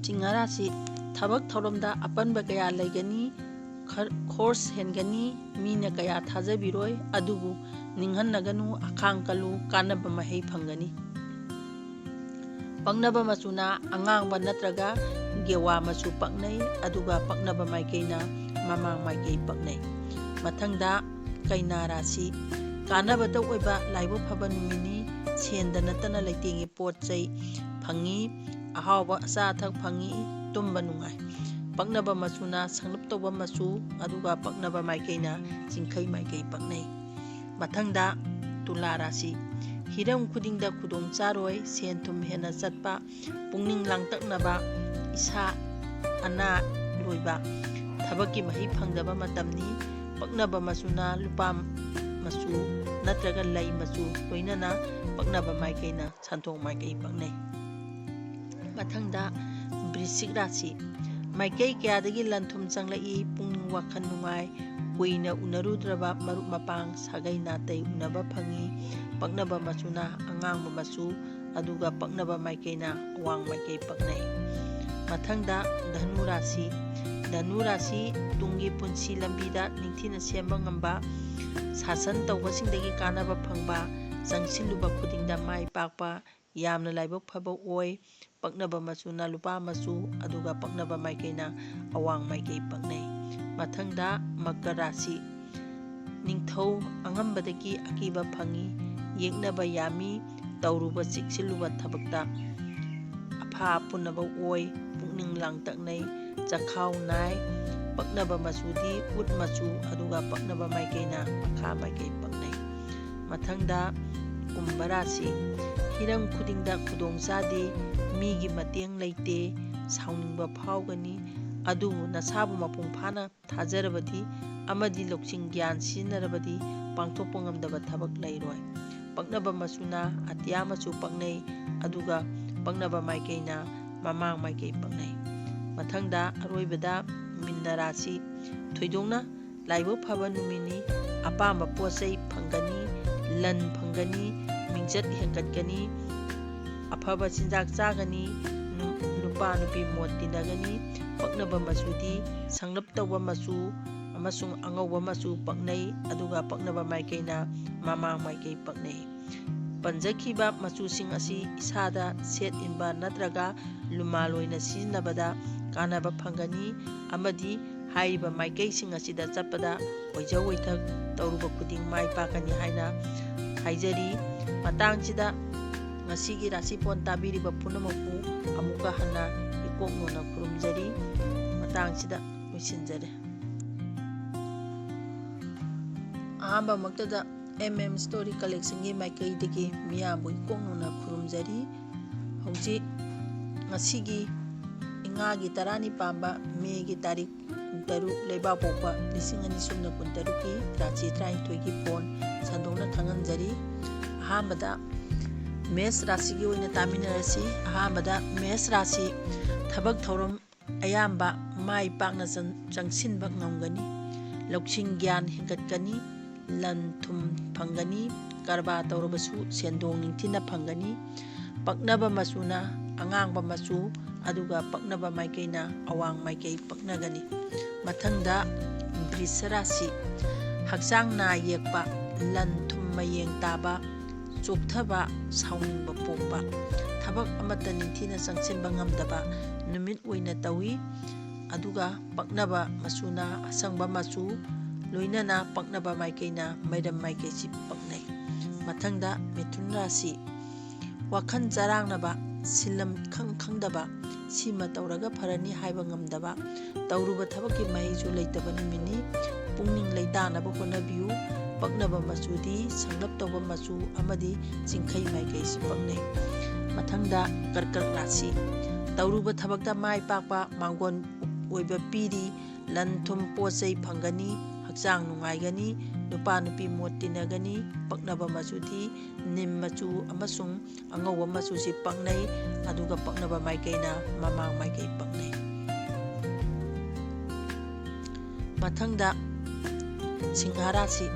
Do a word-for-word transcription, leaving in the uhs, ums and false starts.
ꯁꯤꯡꯍ ꯔꯥꯁꯤ, ꯊꯕꯛ ꯊꯧꯔꯝꯗ ꯑꯄꯟꯕ ꯀꯌꯥ ꯂꯩꯒꯅꯤ, ꯈꯔ-, ꯈꯣꯔꯁ ꯍꯦꯟꯒꯅꯤ, ꯃꯤꯅ ꯀꯌꯥ ꯊꯥꯖꯕꯤꯔꯣꯏ, ꯑꯗꯨꯕꯨ ꯅꯤꯡꯍꯟꯅꯒꯅꯨ, ꯑꯈꯥꯡ ꯀꯜꯂꯨ, ꯀꯥꯟꯅꯕ ꯃꯍꯩ ꯐꯪꯒꯅꯤ꯫ ꯄꯛꯅꯕ ꯃꯆꯨꯅ ꯑꯉꯥꯡꯕ ꯅꯠꯇ꯭ꯔꯒ ꯒꯦꯋꯥ ꯃꯆꯨ ꯄꯛꯅꯩ, ꯑꯗꯨꯒ ꯄꯛꯅꯕ ꯃꯥꯏꯀꯩꯅ ꯃꯃꯥꯡ ꯃꯥꯏꯀꯩ ꯄꯛꯅꯩ꯫ ꯃꯊꯪꯗ ꯀꯩꯅꯥ ꯔꯥꯁꯤ, ꯀꯥꯟꯅꯕꯇ ꯑꯣꯏꯕ ꯂꯥꯏꯕꯛ ꯐꯕ ꯅꯨꯃꯤꯠꯅꯤ꯫ ꯁꯦꯟꯗ ꯅꯠꯇꯅ ꯂꯩꯇꯦꯡꯒꯤ ꯄꯣꯠ ꯆꯩ ꯐꯪꯉꯤ, ꯑꯍꯥꯎꯕ ꯑꯆꯥ ꯑꯊꯛ ꯐꯪꯉꯤ, ꯇꯨꯝꯕ ꯅꯨꯡꯉꯥꯏ꯫ ꯄꯛꯅꯕ ꯃꯆꯨꯅ ꯁꯪꯂꯞ ꯇꯧꯕ ꯃꯆꯨ, ꯑꯗꯨꯒ ꯄꯛꯅꯕ ꯃꯥꯏꯀꯩꯅ ꯆꯤꯡꯈꯩ ꯃꯥꯏꯀꯩ ꯄꯛꯅꯩ꯫ ꯃꯊꯪꯗ ꯇꯨꯂꯥ ꯔꯥꯁꯤ, ꯍꯤꯔꯝ ꯈꯨꯗꯤꯡꯗ ꯈꯨꯗꯣꯡ ꯆꯥꯔꯣꯏ, ꯁꯦꯟ ꯊꯨꯝ ꯍꯦꯟꯅ ꯆꯠꯄ, ꯄꯨꯛꯅꯤꯡ ꯂꯥꯡꯇꯛꯅꯕ, ꯏꯁꯥ ꯑꯅꯥ ꯂꯣꯏꯕ, ꯊꯕꯛꯀꯤ ꯃꯍꯩ ꯐꯪꯗꯕ ꯃꯇꯝꯅꯤ꯫ ꯄꯛꯅꯕ ꯃꯆꯨꯅ ꯂꯨꯄꯥ ꯃꯆꯨ ꯅꯠꯇ꯭ꯔꯒ ꯂꯩ ꯃꯆꯨ, ꯂꯣꯏꯅꯅ ꯄꯛꯅꯕ ꯃꯥꯏꯀꯩꯅ ꯁꯟꯊꯣꯛ ꯃꯥꯏꯀꯩ ꯄꯛꯅꯩ꯫ ꯃꯊꯪꯗ ꯕ꯭ꯔꯤꯁꯤꯛ ꯔꯥꯁꯤ, ꯃꯥꯏꯀꯩ ꯀꯌꯥꯗꯒꯤ ꯂꯟ ꯊꯨꯝ ꯆꯪꯂꯛꯏ, ꯄꯨꯛꯅꯤꯡ ꯋꯥꯈꯜ ꯅꯨꯡꯉꯥꯏ, ꯀꯨꯏꯅ ꯎꯅꯔꯨꯗ꯭ꯔꯕ ꯃꯔꯨꯞ ꯃꯄꯥꯡ ꯁꯥꯒꯩ ꯅꯥꯇꯩ ꯎꯅꯕ ꯐꯪꯉꯤ꯫ ꯄꯛꯅꯕ ꯃꯆꯨꯅ ꯑꯉꯥꯡꯕ ꯃꯆꯨ, ꯑꯗꯨꯒ ꯄꯛꯅꯕ ꯃꯥꯏꯀꯩꯅ ꯑꯋꯥꯡ ꯃꯥꯏꯀꯩ ꯄꯛꯅꯩ꯫ ꯃꯊꯪꯗ ꯙꯅꯨ ꯔꯥꯁꯤ꯫ ꯙꯅꯨ ꯔꯥꯁꯤ, ꯇꯨꯡꯒꯤ ꯄꯨꯟꯁꯤ ꯂꯝꯕꯤꯗ ꯅꯤꯡꯊꯤꯅ ꯁꯦꯝꯕ ꯉꯝꯕ, ꯁꯥꯁꯟ ꯇꯧꯕꯁꯤꯡꯗꯒꯤ ꯀꯥꯟꯅꯕ ꯐꯪꯕ, ꯆꯪꯁꯤꯜꯂꯨꯕ ꯈꯨꯗꯤꯡꯗ ꯃꯥꯏ ꯄꯥꯛꯄ, ꯌꯥꯝꯅ ꯂꯥꯏꯕꯛ ꯐꯕ ꯑꯣꯏ꯫ ꯄꯛꯅꯕ ꯃꯆꯨꯅ ꯂꯨꯄꯥ ꯃꯆꯨ, ꯑꯗꯨꯒ ꯄꯛꯅꯕ ꯃꯥꯏꯀꯩꯅ ꯑꯋꯥꯡ ꯃꯥꯏꯀꯩ ꯄꯛꯅꯩ꯫ ꯃꯊꯪꯗ ꯃꯀꯔ ꯔꯥꯁꯤ꯫ ꯅꯤꯡꯊꯧ ꯑꯉꯝꯕꯗꯒꯤ ꯑꯀꯤꯕ ꯐꯪꯉꯤ, ꯌꯦꯛꯅꯕ ꯌꯥꯝꯃꯤ, ꯇꯧꯔꯨꯕ ꯆꯦꯛꯁꯤꯜꯂꯨꯕ ꯊꯕꯛꯇ ꯑꯐꯥ ꯑꯄꯨꯅꯕ ꯑꯣꯏ, ꯄꯨꯛꯅꯤꯡ ꯂꯥꯡꯇꯛꯅꯩ, ꯆꯈꯥꯎ ꯅꯥꯏ꯫ ꯄꯛꯅꯕ ꯃꯆꯨꯗꯤ ꯎꯠ ꯃꯆꯨ, ꯑꯗꯨꯒ ꯄꯛꯅꯕ ꯃꯥꯏꯀꯩꯅ ꯃꯈꯥ ꯃꯥꯏꯀꯩ ꯄꯛꯅꯩ꯫ ꯃꯊꯪꯗ ꯀꯨꯝꯚ ꯔꯥꯁꯤ꯫ ꯍꯤꯔꯝ ꯈꯨꯗꯤꯡꯗ ꯈꯨꯗꯣꯡ ꯆꯥꯗꯦ, ꯃꯤꯒꯤ ꯃꯇꯦꯡ ꯂꯩꯇꯦ, ꯁꯥꯎꯅꯤꯡꯕ ꯐꯥꯎꯒꯅꯤ꯫ ꯑꯗꯨꯕꯨ ꯅꯁꯥꯕꯨ ꯃꯄꯨꯡ ꯐꯥꯅ ꯊꯥꯖꯔꯕꯗꯤ ꯑꯃꯗꯤ ꯂꯧꯁꯤꯡ ꯒ꯭ꯌꯥꯟ ꯁꯤꯖꯤꯟꯅꯔꯕꯗꯤ ꯄꯥꯡꯊꯣꯛꯄ ꯉꯝꯗꯕ ꯊꯕꯛ ꯂꯩꯔꯣꯏ꯫ ꯄꯛꯅꯕ ꯃꯆꯨꯅ ꯑꯇꯤꯌꯥ ꯃꯆꯨ ꯄꯛꯅꯩ, ꯑꯗꯨꯒ ꯄꯛꯅꯕ ꯃꯥꯏꯀꯩꯅ ꯃꯃꯥꯡ ꯃꯥꯏꯀꯩ ꯄꯛꯅꯩ꯫ ꯃꯊꯪꯗ ꯑꯔꯣꯏꯕꯗ ꯃꯤꯟꯅ ꯔꯥꯁꯤ꯫ ꯊꯣꯏꯗꯣꯛꯅ ꯂꯥꯏꯕꯛ ꯐꯕ ꯅꯨꯃꯤꯠꯅꯤ꯫ ꯑꯄꯥꯝꯕ ꯄꯣꯠ ꯆꯩ ꯐꯪꯒꯅꯤ, ꯂꯟ ꯐꯪꯒꯅꯤ, ꯃꯤꯡꯆꯠ ꯍꯦꯟꯒꯠꯀꯅꯤ, ꯑꯐꯕ ꯆꯤꯟꯖꯥꯛ ꯆꯥꯒꯅꯤ, ꯅꯨ-, ꯅꯨꯄꯥ ꯅꯨꯄꯥ ꯅꯨꯄꯤ ꯃꯣꯠ ꯇꯤꯟꯅꯒꯅꯤ꯫ ꯄꯛꯅꯕ ꯃꯆꯨꯗꯤ ꯁꯪꯂꯞ ꯇꯧꯕ ꯃꯆꯨ ꯑꯃꯁꯨꯡ ꯑꯉꯧꯕ ꯃꯆꯨ ꯄꯛꯅꯩ, ꯑꯗꯨꯒ ꯄꯛꯅꯕ ꯃꯥꯏꯀꯩꯅ ꯃꯃꯥꯡ ꯃꯥꯏꯀꯩ ꯄꯛꯅꯩ꯫ ꯄꯟꯖꯈꯤꯕ ꯃꯆꯨꯁꯤꯡ ꯑꯁꯤ ꯏꯁꯥꯗ ꯁꯦꯠ ꯏꯟꯕ ꯅꯠꯇ꯭ꯔꯒ ꯂꯨꯃꯥꯜ ꯑꯣꯏꯅ ꯁꯤꯖꯤꯟꯅꯕꯗ ꯀꯥꯟꯅꯕ ꯐꯪꯒꯅꯤ, ꯑꯃꯗꯤ ꯍꯥꯏꯔꯤꯕ ꯃꯥꯏꯀꯩꯁꯤꯡ ꯑꯁꯤꯗ ꯆꯠꯄꯗ ꯑꯣꯏꯖ ꯑꯣꯏꯊꯛ ꯇꯧꯔꯨꯕ ꯈꯨꯗꯤꯡ ꯃꯥꯏ ꯄꯥꯛꯀꯅꯤ ꯍꯥꯏꯅ ꯍꯥꯏꯖꯔꯤ꯫ ꯃꯇꯥꯡꯁꯤꯗ ꯉꯁꯤꯒꯤ ꯔꯥꯁꯤꯐꯣꯟ ꯇꯥꯕꯤꯔꯤꯕ ꯄꯨꯝꯅꯃꯛꯄꯨ ꯑꯃꯨꯛꯀ ꯍꯟꯅ ꯏꯀꯣꯛ ꯅꯣꯟꯅ ꯈꯨꯔꯨꯝꯖꯔꯤ꯫ ꯃꯇꯥꯡꯁꯤꯗ ꯂꯣꯏꯁꯤꯟꯖꯔꯦ꯫ ꯑꯍꯥꯟꯕꯃꯛꯇꯗ M M Story Collectionꯒꯤ ꯃꯥꯏꯀꯩꯗꯒꯤ ꯃꯤꯌꯥꯝꯕꯨ ꯏꯀꯣꯛ ꯅꯣꯟꯅ ꯈꯨꯔꯨꯝꯖꯔꯤ꯫ ꯍꯧꯖꯤꯛ ꯉꯁꯤꯒꯤ ꯏꯉꯥꯒꯤ ꯇꯔꯥꯅꯤ ꯄꯥꯟꯕ ꯃꯦꯒꯤ ꯇꯥꯔꯤꯛ ꯇꯔꯨꯛ, ꯂꯩꯕꯥꯛꯄꯣꯛꯄ ꯂꯤꯁꯤꯡ ꯑꯅꯤ ꯁꯨꯞꯅ ꯀꯨꯟꯇꯔꯨꯛꯀꯤ ꯔꯥꯆꯤ ꯇꯔꯥꯅꯤꯊꯣꯏꯒꯤ ꯐꯣꯟ ꯁꯟꯗꯣꯛꯅ ꯈꯪꯍꯟꯖꯔꯤ꯫ ꯑꯍꯥꯟꯕꯗ ꯃꯦꯁ ꯔꯥꯁꯤꯒꯤ ꯑꯣꯏꯅ ꯇꯥꯃꯤꯟꯅꯔꯁꯤ꯫ ꯑꯍꯥꯟꯕꯗ ꯃꯦꯁ ꯔꯥꯁꯤ ꯊꯕꯛ ꯊꯧꯔꯝ ꯑꯌꯥꯝꯕ ꯃꯥꯏ ꯄꯥꯛꯅ ꯆꯪ-, ꯆꯪꯁꯤꯟꯕ ꯉꯝꯒꯅꯤ꯫ ꯂꯧꯁꯤꯡ ꯒ꯭ꯌꯥꯟ ꯍꯦꯟꯒꯠꯀꯅꯤ꯫ ꯂꯟ ꯊꯨꯝ ꯐꯪꯒꯅꯤ꯫ ꯀꯔꯕꯥꯔ ꯇꯧꯔꯕꯁꯨ ꯁꯦꯟꯗꯣꯡ ꯅꯤꯡꯊꯤꯅ ꯐꯪꯒꯅꯤ꯫ ꯄꯛꯅꯕ ꯃꯆꯨꯅ ꯑꯉꯥꯡꯕ ꯃꯆꯨ, ꯑꯗꯨꯒ ꯄꯛꯅꯕ ꯃꯥꯏꯀꯩꯅ ꯑꯋꯥꯡ ꯃꯥꯏꯀꯩ ꯄꯛꯅꯒꯅꯤ꯫ ꯃꯊꯪꯗ ꯕ꯭ꯔꯤꯁ ꯔꯥꯁꯤ, ꯍꯛꯆꯥꯡ ꯅꯥ ꯌꯦꯛꯄ, ꯂꯟ ꯊꯨꯝ ꯃꯌꯦꯡ ꯇꯥꯕ, ꯆꯣꯛꯊꯕ, ꯁꯥꯎꯅꯤꯡꯕ ꯄꯣꯛꯄ, ꯊꯕꯛ ꯑꯃꯠꯇ ꯅꯤꯡꯊꯤꯅ ꯆꯪꯁꯤꯟꯕ ꯉꯝꯗꯕ ꯅꯨꯃꯤꯠ ꯑꯣꯏꯅ ꯇꯧꯏ꯫ ꯑꯗꯨꯒ ꯄꯛꯅꯕ ꯃꯆꯨꯅ ꯑꯁꯪꯕ ꯃꯆꯨ, ꯂꯣꯏꯅꯅ ꯄꯛꯅꯕ ꯃꯥꯏꯀꯩꯅ ꯃꯩꯔꯝ ꯃꯥꯏꯀꯩꯁꯤ ꯄꯛꯅꯩ꯫ ꯃꯊꯪꯗ ꯃꯤꯊꯨꯟ ꯔꯥꯁꯤ, ꯋꯥꯈꯜ ꯆꯔꯥꯡꯅꯕ, ꯁꯤꯟꯂꯝ ꯏꯈꯪ ꯈꯪꯗꯕ, ꯁꯤꯃ ꯇꯧꯔꯒ ꯐꯔꯅꯤ ꯍꯥꯏꯕ ꯉꯝꯗꯕ, ꯇꯧꯔꯨꯕ ꯊꯕꯛꯀꯤ ꯃꯍꯩꯁꯨ ꯂꯩꯇꯕ ꯅꯨꯃꯤꯠꯅꯤ꯫ ꯄꯨꯛꯅꯤꯡ ꯂꯩꯇꯥꯅꯕ ꯍꯣꯠꯅꯕꯤꯌꯨ꯫ ꯄꯛꯅꯕ ꯃꯆꯨꯗꯤ ꯁꯪꯂꯞ ꯇꯧꯕ ꯃꯆꯨ ꯑꯃꯗꯤ ꯆꯤꯡꯈꯩ ꯃꯥꯏꯀꯩꯁꯤ ꯄꯛꯅꯩ꯫ ꯃꯊꯪꯗ ꯀꯔꯀꯠ ꯔꯥꯁꯤ꯫ ꯇꯧꯔꯨꯕ ꯊꯕꯛꯇ ꯃꯥꯏ ꯄꯥꯛꯄ ꯃꯥꯡꯒꯣꯟ ꯑꯣꯏꯕ ꯄꯤꯔꯤ꯫ ꯂꯟ ꯊꯨꯝ ꯄꯣꯠ ꯆꯩ ꯐꯪꯒꯅꯤ꯫ ꯍꯛꯆꯥꯡ ꯅꯨꯡꯉꯥꯏꯒꯅꯤ꯫ ꯅꯨꯄꯥ ꯅꯨꯄꯤ ꯃꯣꯠ ꯇꯤꯟꯅꯒꯅꯤ꯫ ꯄꯛꯅꯕ ꯃꯆꯨꯗꯤ ꯅꯤꯝ ꯃꯆꯨ ꯑꯃꯁꯨꯡ ꯑꯉꯧꯕ ꯃꯆꯨꯁꯤ ꯄꯛꯅꯩ, ꯑꯗꯨꯒ ꯄꯛꯅꯕ ꯃꯥꯏꯀꯩꯅ ꯃꯃꯥꯡ ꯃꯥꯏꯀꯩ ꯄꯛꯅꯩ꯫ ꯃꯊꯪꯗ ꯁꯤꯡꯍ ꯔꯥꯁꯤ,